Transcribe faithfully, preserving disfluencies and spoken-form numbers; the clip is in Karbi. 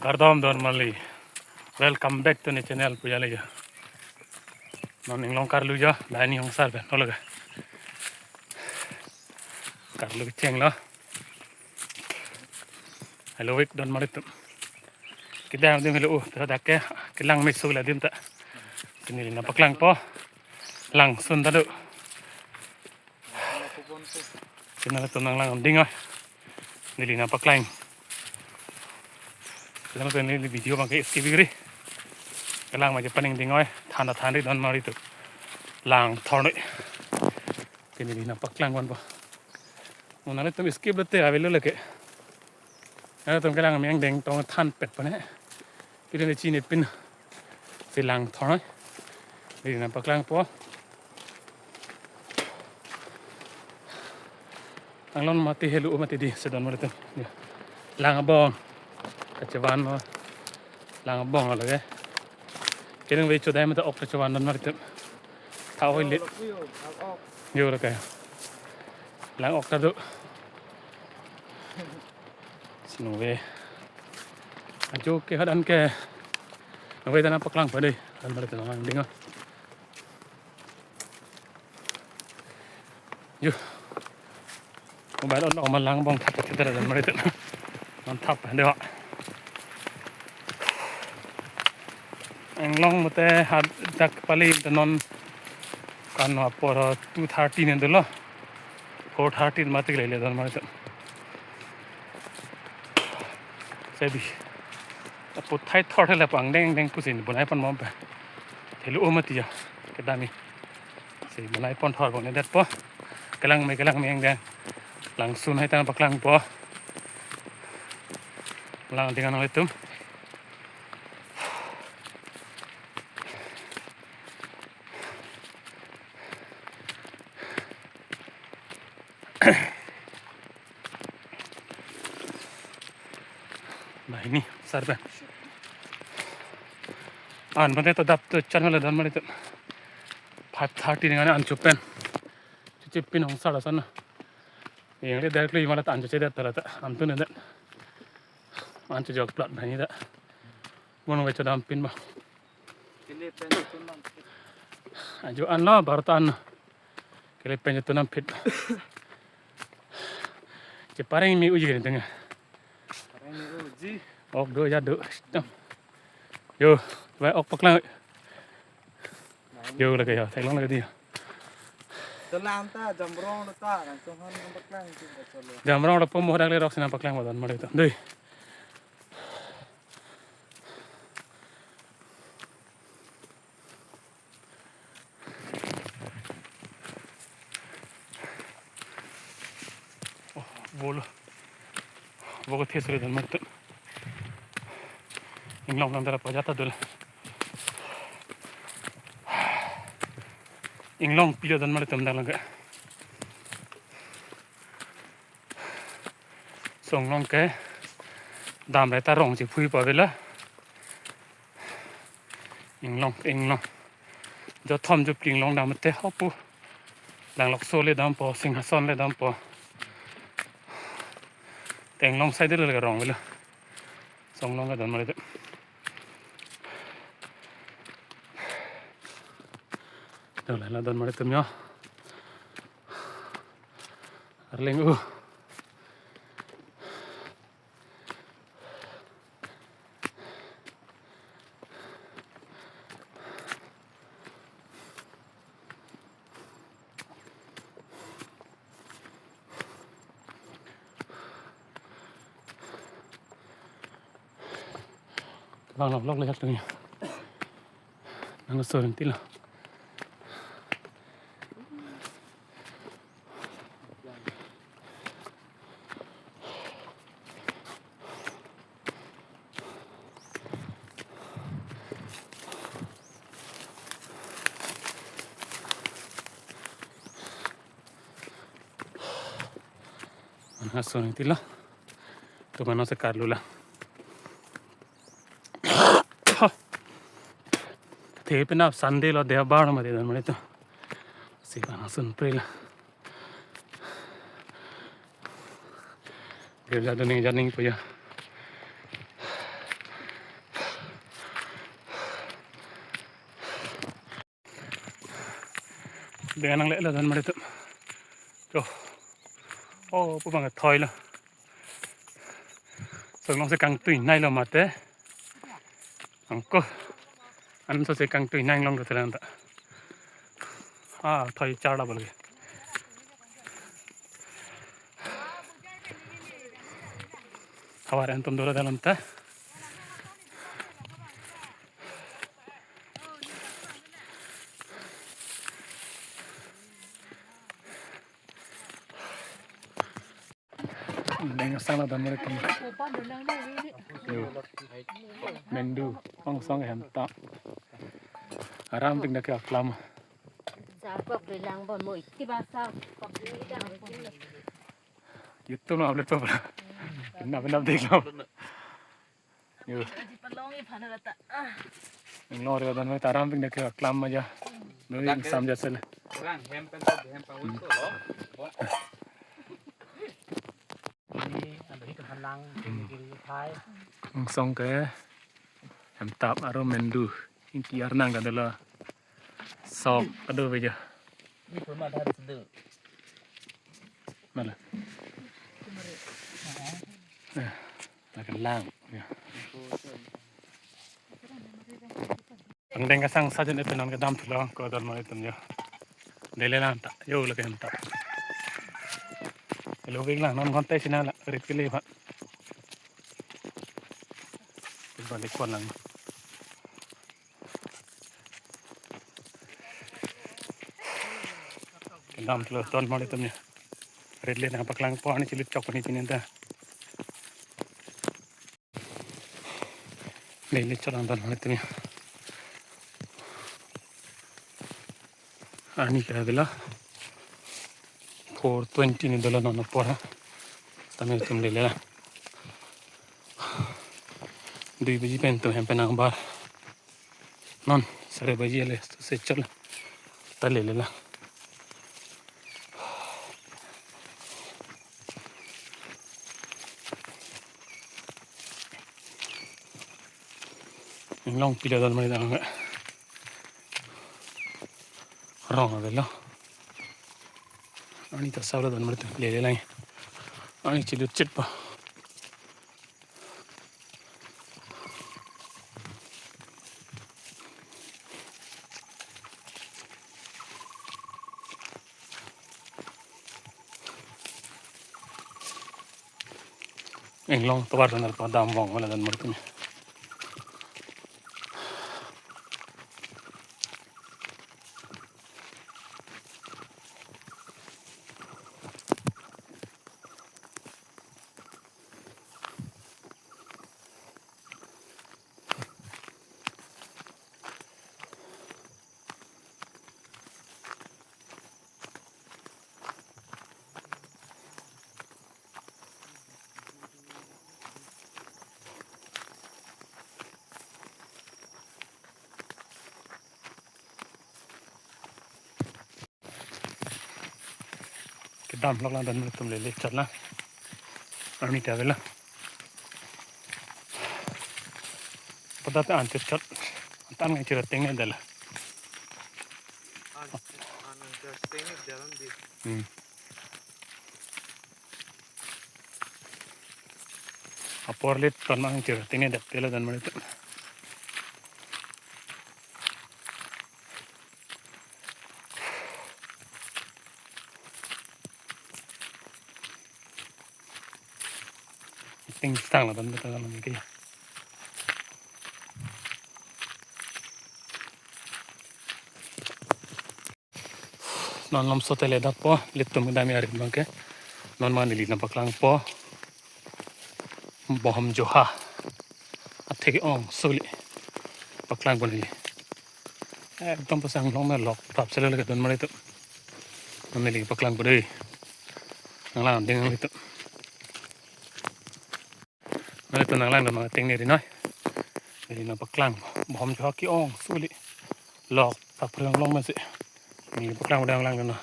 Kardom don mali. Welcome back to the channel puja leja. Non inglong karlu ja, dai ni hongsar pen, tologa. Karlu cheng lo. Hello, wik don mali tum. Kita yang dim hello, uh, tera dake, kelang mesu la dim ta. Sini na paklang po, langsun ta do. Sini na tum nanglang ding oi. Neli na paklang. Sini na pen neli video bang ke skip kiri. Kelang maje paning ding oi. Thanda thandi don mali tum. Lang thornoi. Sini neli na paklang wan po. Mo nanglitum skip lote avelo lake. Nanglitum kelang meng deng tong than pet pone. Pili ne chini pin. Si lang thornoi. Neli na paklang po. Anglong mati helu mati di sedon mali tum. Ya. Lang abong. Kachevan mo. Lang abong lake. Kenang ve chodai mata ok kachevan don mali tum. Tha oi le. Yo lake. Lang ok ta do. Sinu ve. Ajo ke hadan ke. Nove dana paklang pa dei. Dan mali tum nang ding oi. Yo. Mobile on, on malang bong thap thap thap dan mali tum. Non thap dei ho. Inglong mate hadak pali ta non kan apor two thirty nen dolo. Four thirty mati le le dan mali tum. Sebi. Apo thai thor thele pang deng deng pusin bonai pon mom pe. Thelu o mati ya. Kedami. Si bonai pon thor bonai det po. Kelang me kelang me yang deng. Langsun hai tang paklang po. Lang dengan nangtum. Nah, ini sar pen. An pen to dap to channel don mali tum. Five thirty dengan an chupen. Chuchi pin hongsar la sana. Yang le directly malat an chuche dat tala ta. Am tu ne dat. An chu jok plat bhani ta. Mon ve chodam pin ba. Kele pen tu nam. Ajo an lo bar ta an. Kele pen tu nam phit. Che pareng mi uji kene tengah. Pareng mi uji. Ok do ya do. Yo, vai ok paklang. Yo lake yo, theklong lake di. Dalam ta jamrong lo ta, langsung han paklang tu chalo. Jamrong lo po mo dak le rok sina paklang badan mali ta. Dei. Oh, bolo. Bolo the sore dan mali tum. Inglong nang dara pajata dul. Inglong pilo dan mali tum dak lang ke. Songlong ke dam re ta rong si phui pa vela. Inglong, inglong. Jo thom jo pling long dam te hopu. Langlokso le dam po, Singhason le dam po. Te inglong side le rong vela. Songlong ke don mali te. Dole la don mali tum yo. Arleng u. Bang lok lok le hak tengah. Nang sorong tilo. Mana sorong tilo. Tu mana sekarlu la. Te penap Sunday lo, deobar lo mati dan mali tum. Si bang sun pre la. Girja doning janing puya. Dengan nanglelo don mari atum. Cho. Oh, pu bang thoi lo. Songlong si kangtui nai lo mate. Angko. Anso si kangtui nai long dotelang ta. Ah, thoi char la bol ke. Havar antum dolo dalam ta. Deng sang la don mari atum. Yo. Mendu, ongsong hem ta. Aram pik dak ke aklam. Sa kok de lang bon mo iti basa. YouTube na upload pa pala. Ina bina dek lo. Yo. Aji palong i phana rata. Ah. Nong re don mari atum, aram pik dak ke aklam aja. Noi ingsam ja sel. Orang hem pen to hem pang usko lo. Ini ando hik halang ini kiri thai. Ongsong ke hem tap aro mendu. Ingki arnang kadala. Sok ado beja. Ini pun ada sedu. Mana? Eh, makan lang. Ya. Angdeng kasang sajen epenon kedam thulo ko don mari atum yo. Lele lang ta. Yo lake hem ta. Lo vik lang non kontai sina la rit kele ba. Balik kon lang. Kedam thulo don mari atum yo. Rit le nangpaklangpo, arni chilut chok pani chini ta. Lele chot lang don mari atum yo. Arni ke avelo four twenty ni dolo non apor ha. Tame atum lele la. Dui baji pen atum hem pen nangbar. Non sare baji ale to se chol. Ta lele la. Inglong pilo don mari atum. Rong avelo. Arni ta salo don mari atum lele lang. Arni chilut chit pa. Inglong tovar dan alpa dam vong mala don mari atum. Kedam lok lang don mari atum lele chot lang. Arni ta avelo. Pada ta anchot chot. Tan ngai chira tengne dala. Hmm. Apor lit ton mang chira tengne dak tela don mari atum. Ting sang la don betul kan ke. Non lom so tele dak po, ilitum kedam ya rit bang ke. Non ma neli nangpaklangpo. Bohom Joha. Athe ke-ong suli. Paklangpo neli. Ekdom pasang long me lok prap sele lake don mari atum. Non neli paklangpo dei. Nanglang ding nang atum. Nang atum nanglang dam tengne ri noi. Neli nangpaklang. Bohom Joha ke-ong suli. Lok prap prang long masi. Neli paklangpo dei nanglang dam.